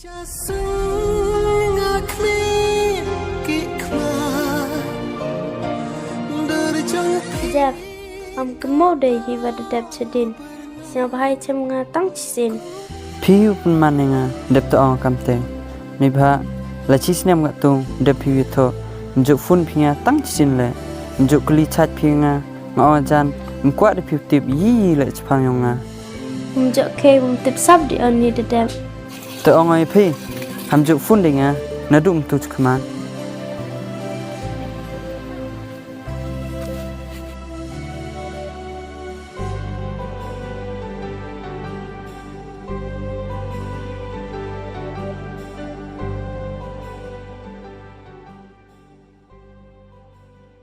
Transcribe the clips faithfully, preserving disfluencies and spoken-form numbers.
Jeff, am kynmaw de hi wa da dep chadien. Sñiawbha i chem nga tang chisien. Phi u pynman nga dep to ong kamte. Neibhah la chi snem nga tu dep phi u thoh. Ym jooh phone phi nga tang chisien le. Ym jooh kylli chat phi nga. Nga ong jan, ym kwah de phi u tip yi yi le chaphang yong nga. Ym jooh khei, ym tip sap de o ni da dep. To ong o i phi, ham jooh phone de nga, naduh ym tu chakhmat.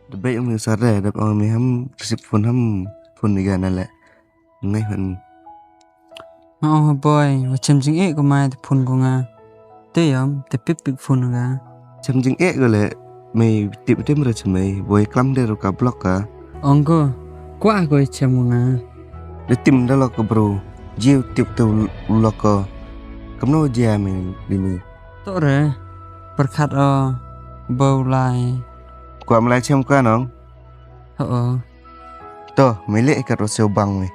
Da bait ong mi sar de, da ong mi ham receive phone, ham phone ni ga na le. Ngai han. Nga ong ha boy, wa chem jingeh ko mai te phone ko nga. Te yom, te pip pip phone nga. Chem jingeh ko le, mei tip te mra chem mei, boy klam de ro ka block ka. Ong ko, kwah ko i chem ko nga. De tim da lok ko bro, jiu tip te u lok ko. Kamno jia mei bini. To re, pyrkhat o, bau lai. Kwah mlai chem ka nong? Ho o. To, mei le ikat o seo bang mei.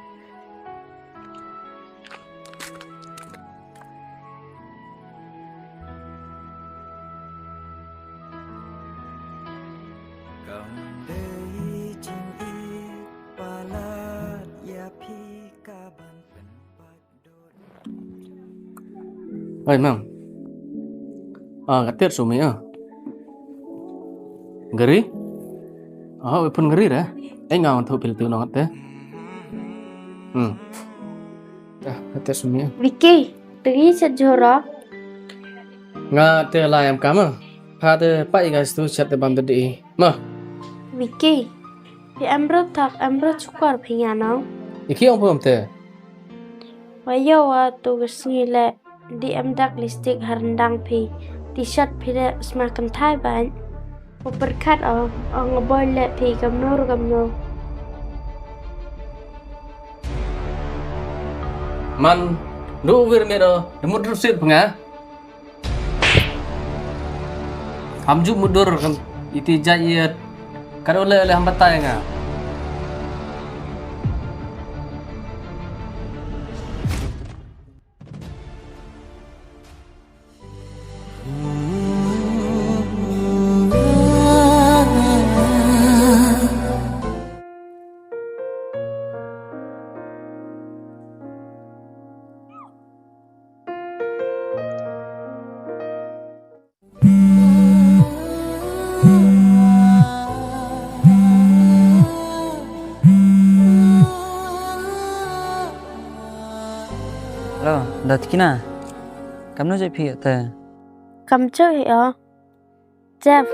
Oi, mam. Ah, katir sumi ah. Gari? Ah, wei phone gari re. Eh, nga wan thu pil tu nong te. Hmm. Ah, katir sumi ah. Vicky, tu ngi chat jhura. Nga te lai am kama. Pha te pa i guys tu chat te bam te di. Ma. Vicky, phi em bro thak, em bro chukor phi nga nong. Iki ong pum te. Wa yo wa tu ka sngi le, di em dak lipstick ha ryndang phi, t-shirt phi le sma kynthai bait. U pyrkhat o, ong a boy le phi kamno ru kamno. Man, du wir me do, da mut rusit phi nga. Ham ju mudur kan iti jait iat. Kado le le ham batai nga. Hello, Datkina. Kamno jooh phi te? Kam jooh hi o. Jeff,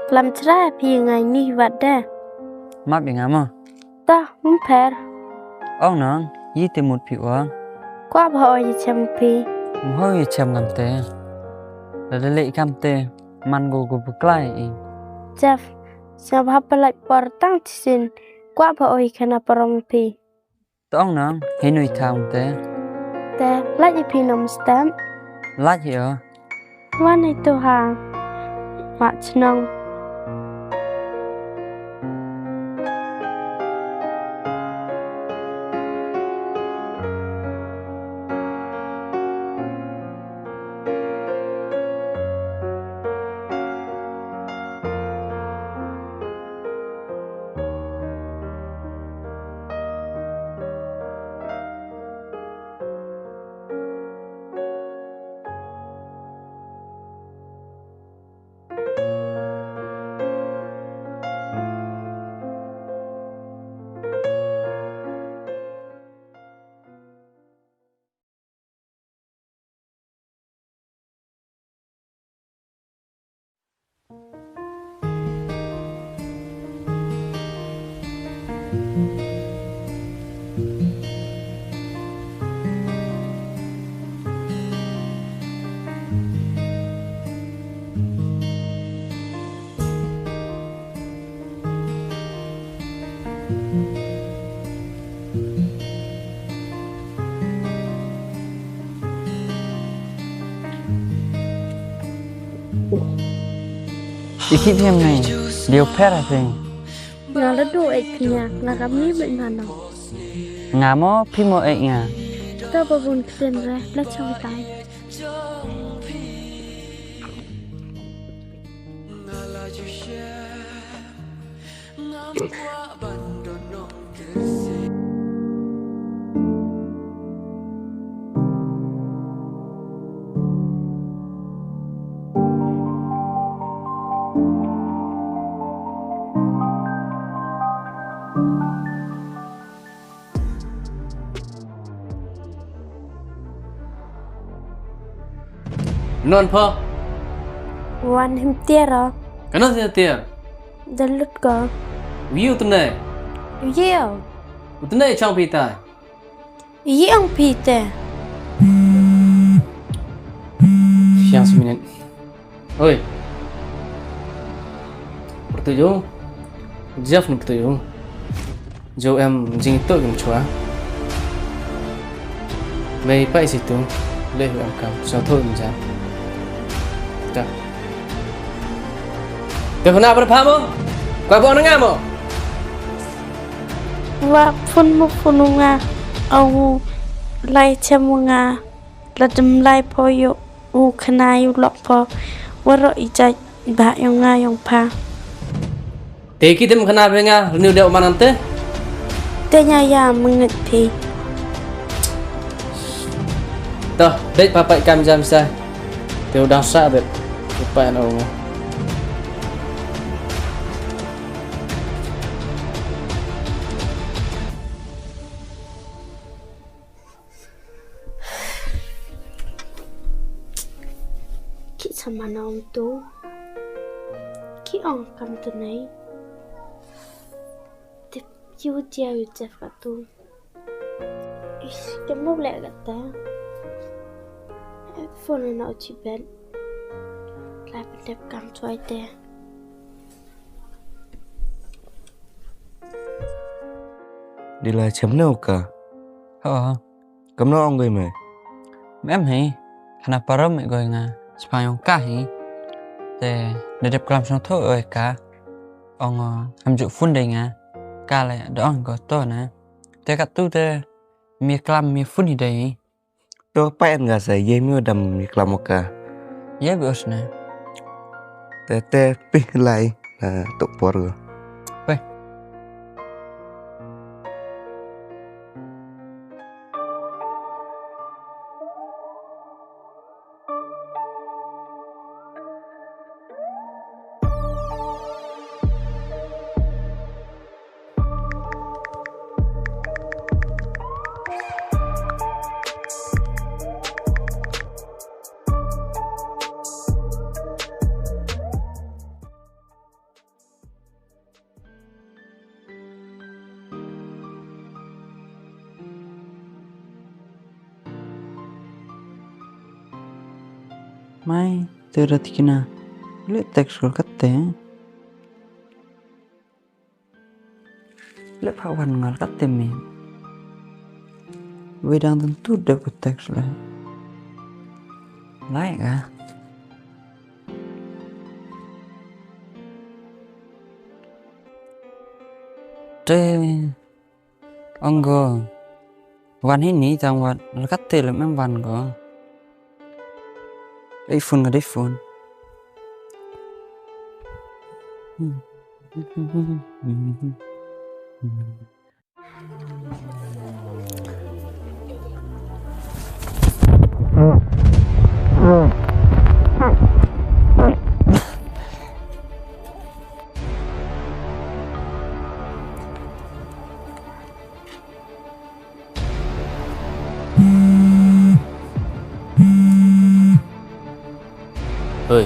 klam chrai phi ngai ni wat de. Map i nga mo. Ta, ym pher. Ong nong, yi te mut phi wa. Kwah bha o yi chem phi. Ym ho yi chem ngam te. La da le kam te, man go go buklai i. Jeff, sa bha palai por tang chisin. Kwah bha o yi khana parom phi. Tong nong, hei nui thang te. Te, lait i phi nong stem. Lait hi o. Wan i tu ha. Wa chnong. I khih phi em nei, dei u pher ha phi. Nga la du e phi nga, nga kam ni bit nga no. Nga mo phi mo e nga. To ba bun ktien re, la chong tai. Non pho. Wan him tiar o. Kano si tiar? Dalut ko. Wiu tene. Wiu. Utene chong pita. Yi ong phi te. Fiang si minit. Oi. Pertu jo. Jeff ni pertu jo. Jo em jing itu kim chua. Mei pai situ. Le em kam. Sa tho em jam. Ta. Te huna berapa mo? Kau bawa nengah mo? Wa phun mu phun u nga, au lai chem u nga, la dem lai pho yoh u khana yu lok pho, waroh i jait bah yong nga yong pha. Te ki dem khana phi nga, renew de u man ante? Te nya ya mengit phi. Toh, dei pha pai kam jam sa. Te u dang sa bep. U pai na u nga. Ki sama na ong tu. Ki ong kam tu nei. Tip yu jia yu jef ka tu. Ish, ke mo le ka ta. Phone na u chi ben. Lai pa tep kam choi te. Di lai chem ne u ka. Ho. Kamno ong goi me? Mem hi, hana parom me goi nga, spang yong ka hi. Te, da dep klam song tho oi ka. Ong, uh, ham juk phone dei nga. Ka le, da ong ko to na. Te kat tu te, mi klam mi phone hi dei. To pa en nga sa, ye mi dam mi klam ka. Ye bi os na. Te, te, pih lai. Ah, tok por ko. Peh. Mai, te ra tikina. Le text ko katte. Le pha wan ngal katte mi. Wei dang tentu dep ko text le. Lai ka. Te ong ko. Wan hi ni tang wat, la katte le mem wan ko. Dei phone ka dei phone. Hoi.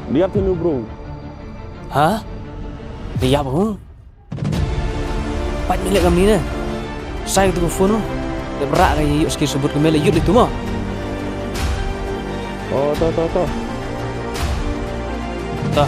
Dia tinu, bro. Ha? Dia apa? Pat ni le kam ni ne. Sai tu phone. Te bra ka yu ski subut ke mele yut itu mo. Oh, to, to, to. To.